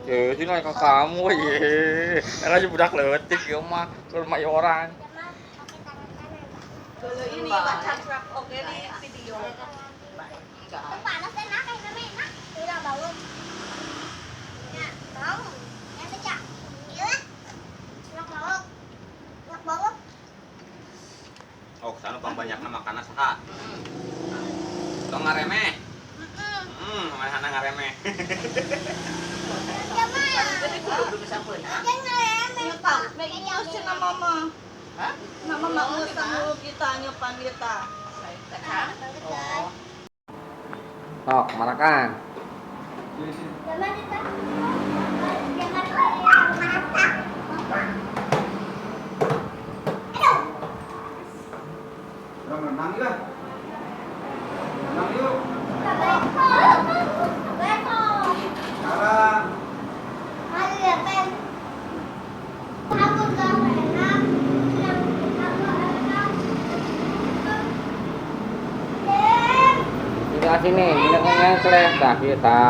Jadi naik ke kamu ye. Karena aja budak leutik ieu mah, keur mah orang. Dulu ini WhatsApp oke di video. Panas dan nak kayak enak. Udah bangun. Ya, bangun. Ya baca. Iya. Enak banget. Enak banget. Oh, sana pang banyakna makanan saha? Tong ngaremeh. Mana ngaremeh. Ya mah. Belum bisa pun. Jangan ngelem. Nyepam, may inyos siya na mama. Ha? Na mama usta mo kita nyopan kita. Oh. Sok, marakan. Jangan kita. Jangan masak. Aduh. Renang yuk. Renang yuk. Beko. Beko. Sekarang. Ayo ya, Pen. Aku gak enak. Aku enak. Tidak sini, ini ngengkleh dah kita.